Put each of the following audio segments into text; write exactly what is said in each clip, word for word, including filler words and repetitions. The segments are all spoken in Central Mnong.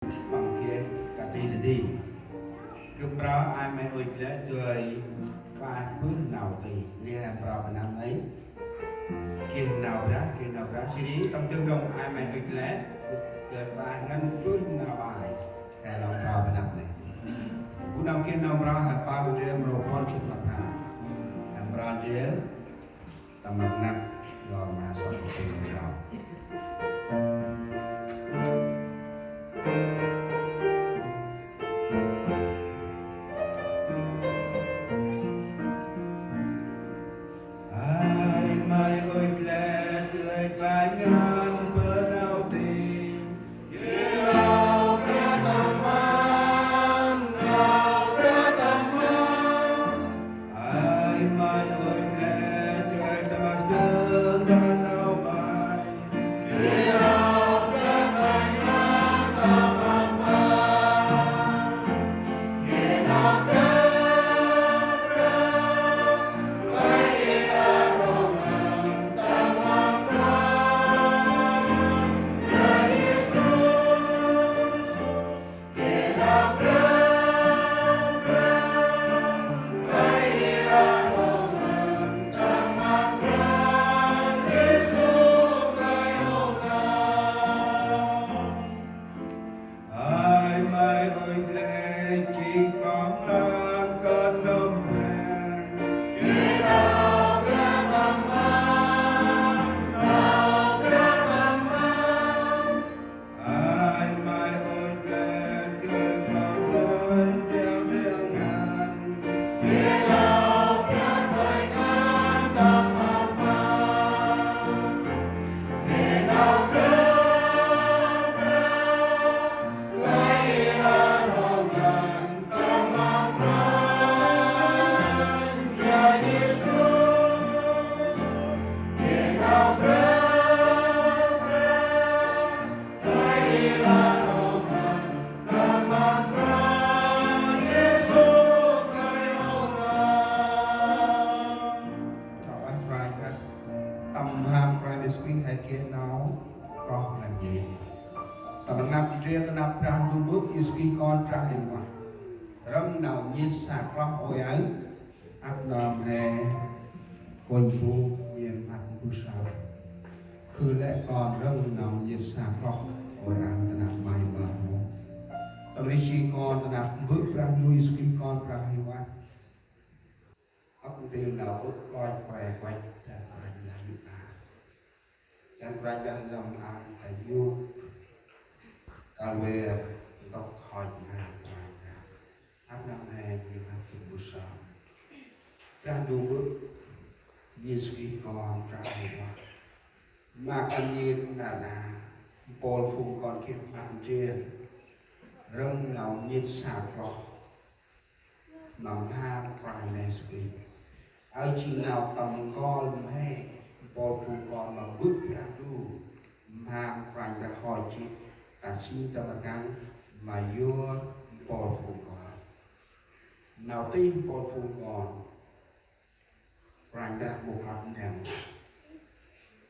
Păng geh kati nti. Gâp mprơ ai may ŭch lĕ dơi ƀah bơh nau tih. Ri he mprơ bơh nau nây. Geh nau brah, geh nau brah. Jêh ri tâm dơm nông ai may ŭch lĕ dơi ƀah ngăn bơh nau ai. He nau mprơ bơh nau nây. Bu nau geh nau mprơ he păng ndrel mrô pôn jât ma pha. He mprơ ndrel. Tâm rnglăp lor ma sŏk tĭng rau. Ay may ŭch lĕ dơi klach ngăn bơh nau tih. Tâm mham Kôranh Yêsu Krist he geh nau kloh ngăn ngên. Tâm rnglăp ndrel ta năp Brah Ndu Mbơ̆ Yêsu Krist Kon Brah Huêng Ueh. Rŏng nau nhêt sa kloh ôi aơ, ăp nơm he kônh bu nhêt măt mbơh sơm. Khư lĕ kon rŏng nau nhêt sa kloh ôi aơ ta năp may mơ mô. Tâm rêh jêng kon ta năp Mbơ̆ Brah Ndu Yêsu Krist Kon Brah Huêng Ueh. Ăp ntil nau ŭch kloch kuai kuăch ta Kôranh Brah Yêsu. Dăn Kôranh Brah lŏng an ta yôk. Kăl vêr ntŭk hŏch ma Kôranh Brah. Ăp nơm he nhêt măt mbơh sơm. Brah Ndu Mbơ̆ Yêsu Krist Kon Brah Huêng Ueh. Ma kăn nhêt nar aơ, mpôl phung kon geh măt ndrel. Rŏng nau nhêt sa kloh. Ma mham Kôranh Yêsu Krist. Aơ jêng nau tâm nkol mhe, mpôl phung kon ma Mbơ̆ Brah Ndu. Mham Kôranh Brah hŏ jêh, ta si tâm rkăng, ma yor mpôl phung kon. Nau tih mpôl phung kon. Kôranh Brah mâu ăp ndrel.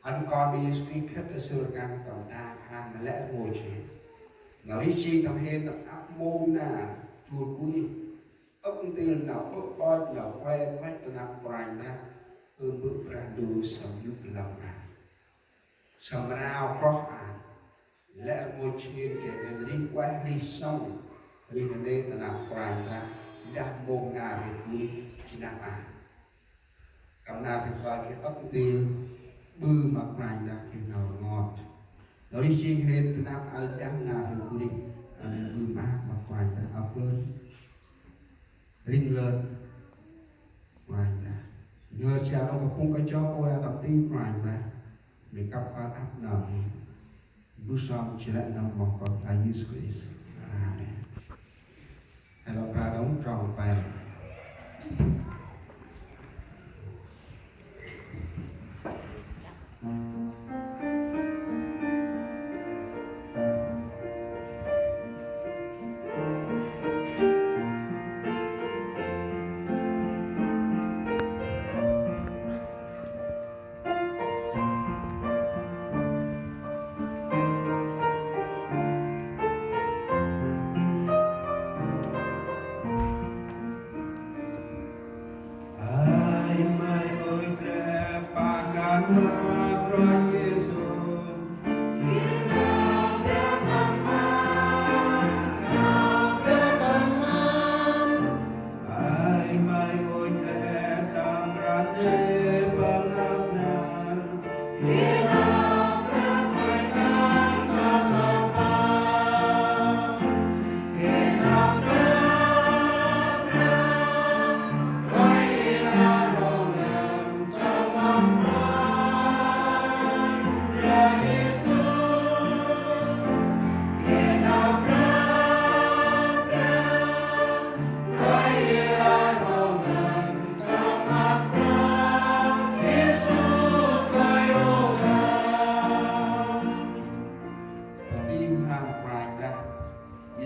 Ăn kon Yêsu Krist khât ta sưr rkăng tâm dak hăn ma lĕ rngôch hên. Nau rêh jêng tâm hên tâm ăp mông nar, jur kuih. Ăp ntil nau ŭch ƀơ̆ nau kuai kuăch ta năp Kôranh Brah, ơ Mbơ̆ Brah Ndu sâm yôk lăm nar. Sâm rao kloh an. Lĕ rngôch hên geh ngăn rêh ueh rêh sŏng. Rêh nanê̆ ta năp Kôranh Brah. Dah mông nar rêh kuih jêh năp an. Kăm nar rêh ueh geh ăp ntil ƀư ma Kôranh Brah geh nau rngot. Nau rêh jêng hên ta năp aơ dah nar rêh kuih. Aơ ƀư ma ma Kôranh Brah ăp lơn. Rĭng lơn. Kôranh Brah. Nhhơr jao đŏng kơ phung kachok ôi a tâm ti Kôranh Brah. Mê kăp kơl ăp nơm. Mbơh sơm jêh lĕ nơm mâp Kôranh Brah Yêsu Krist. Amen. He lŏ mprơ đŏng trong pe.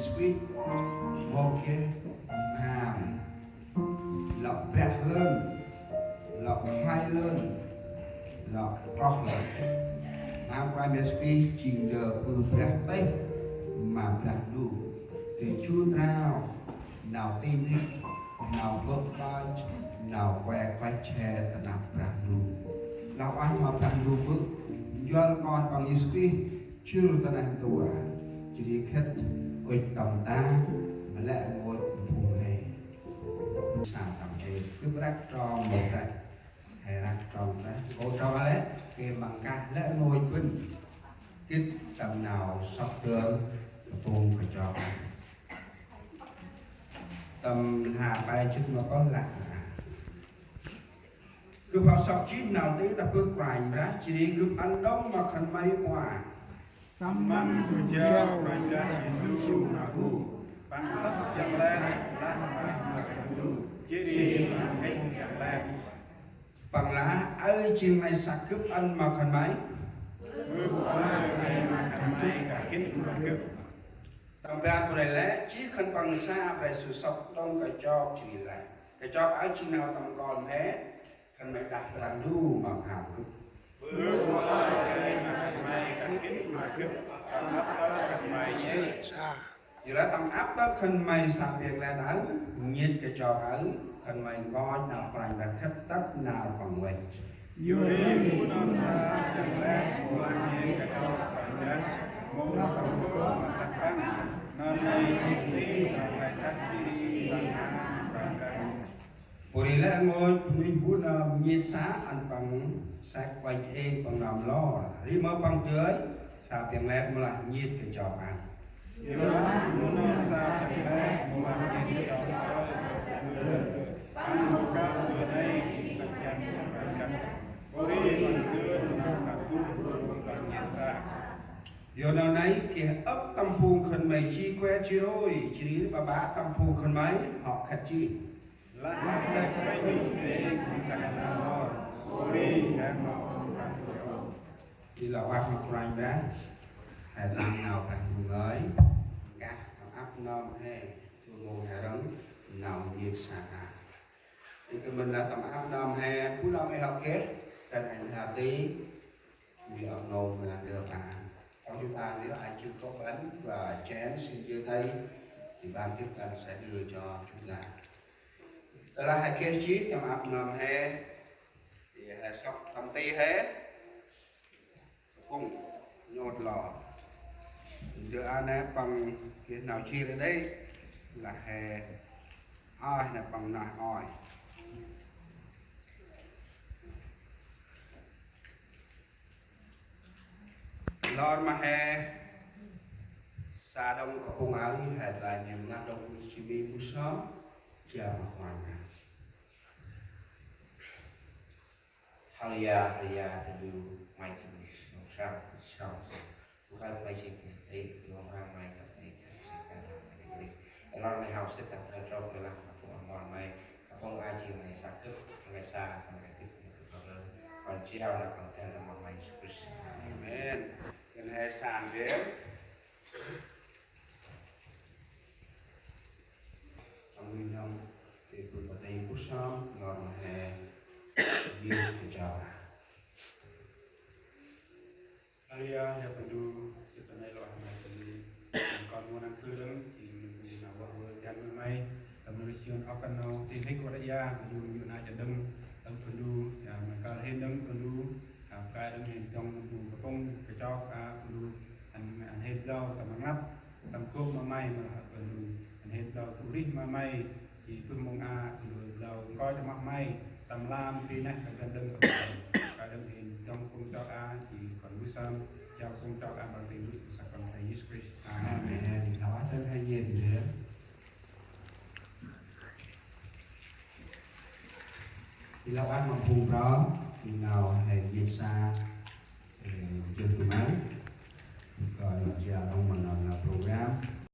Yêsu Krist, mâu geh mham lŏ brah lơn, lŏ khlay lơn, lŏ kloh lơn. Mham Kôranh Yêsu Krist jêng ndơ ƀư brah têh ma Brah Ndu. Tơjuh trao nau tĭng nĭk, nau bơ̆ ƀơch, nau kue kuăch che ta năp Brah Ndu. Lah ueh ma Brah Ndu bơ̆ njuăl Kon Păng Yêsu Krist jŭr ta neh ntu, jêh ri khât ŭch tâm ta, ma lĕ rngôch phung he. Sa tâm he, gâp răk trong mâu răk, he răk trong ta, kô̆ trong a lĕ, geh măng kah lĕ rngôch bân. Gĭt tâm nau sŏk dơm, kpŭng kachok. Tâm ha pe jât ma pơh lah. Gâp hŏ sŏk jêh nau tih ta bơh Kôranh Brah, jêh ri gâp ăn đŏng ma khân may ƀă. Tâm măng bơh jao Kôranh Brah Yêsu ma bu. Păng săk jăng lĕ, lah ma khân du. Jêh ri păng hêt jăng lĕ. Păng lah: Aơ jêng nau sa gâp ăn ma khân may. Gâp aơ ma khân may kah gĭt ma gâp. Tâm ban bu nây lĕ, jêh khân păng sa Brah Yêsu sŏk đŏng kachok jêh ri lah: Kachok aơ jêng nau tâm kon he, khân may đah Brah Ndu ma mham gâp. Bơh aơ ma khân may kah gĭt ma gâp, tâm ăp ơ khân may jêh. Yor lah tâm ăp ơ khân may sa piăng lĕ aơ, nhêt kachok aơ, khân may nkoch nau Kôranh Brah khât tât nar păng văch. Yor ri bu nơm sa piăng lĕ mâu lah nhêt kachok Kôranh Brah, mâu lah tâm kô̆ ma săk păng, nơm nây jêng nau he săk jêh ri păng nơm Kôranh Brah. Pô ri lĕ rngôch bunuyh bu nơm nhêt sa ăn păng săk kuăch êng păng nơm lor. Ri mâu păng dơi, sa piăng lĕ mâu lah nhêt kachok ăn. Yor lah bu nơm sa piăng lĕ mâu lah nhêt kachok ăn. Păng mâu kơl bu nây jêng săk jăn Kôranh Brah. Pô ri păng dơi nơm păng gŭ păng nhêt sa. Yor nau nây geh âk tâm phung khân may ji kue ji rôi, jêh ri ƀaƀă tâm phung khân may hŏ khât jêh. Lah săk may jêng săk nơm lor, pô ri he mâu kơl. Di lah ueh ma Kôranh Brah, he tăng nau Brah Ndu ngơi, kah tâm ăp nơm he, tu mông he rŏng, nau nhêt sa a. Di kơt mĭn lah tâm ăp nơm he, bu nơm he hŏ geh, dăn he nơm he ti, Vì ông nộp là đưa bạn. Trong chúng ta nếu ai chưa có bánh và chén, xin giơ tay, thì ban tiếp tân sẽ đưa cho chúng ta. Đó là hai kia chiếc trong áp nòm he. Thì he sọc tâm ti he. Kpŭng nhôt lò. Giờ anh em bằng cái nào chia ra đấy là he. Ai là bằng nai oi. Lor ma he sa đŏng kpŭng aơ, he dlai nhêt ma đŏng jêh ri bu sơm, jao ma Kôranh Brah. Haleluya, haleluya, tơdu may jêng nong sơm, sơm, sơm. Bu kăl may jêng nong tih, nong rang may kăp nây, kăp sĭt kăl rang may kăp nây. Lor ma he hao sĭt kăp nây, trôk nây lah ma kpŭng amon may, kpŭng a jêng nây sa kơp, nây sa, nây kăp nây kăp nây. Kon jao nây păng dăn ma may Yêsu Krist. Amen. Kơt he san bel. Păng nong, ti bu kăt nây bu sơm, lor ma he, jêng kơ jao. Haleluya, ya Brah Ndu, sĭt ta nây lor ma he jêng. Kon mâu năng khư đŏng, jêng nau vah vơr dăn ma may, tâm nau rêh siôn âk kăn nau, ti hik văt ya, Brah Ndu, yu na jan đŏng, tâm Brah Ndu, ya, ma kăl hên đŏng Brah Ndu, ya, kăl đŏng hên đŏng Brah Ndu, kpŭng, kachok, a, Brah Ndu, ăn, ăn hên blau, tâm ngăp, tâm kô̆ ma may, ma lah Brah Ndu, ăn hên blau, tu rih ma may, jêh bơh mông a, Brah Ndu, blau, nkoch ma may, tâm lam, ti neh, kăl đŏng, kăl đŏng hên, đŏng kpŭng chok a, jêh kon bu sơm, jao kpŭng chok a, păng tĭng rŭ, sa kon Brah Yêsu Krist. Amen. Amen. Thâo ăt he nhêt, ya. Di lah ueh ma phung prŏng, di nau he nhêt sa, ơ, jêh tu may. Kơ nau jao đŏng ma nau program.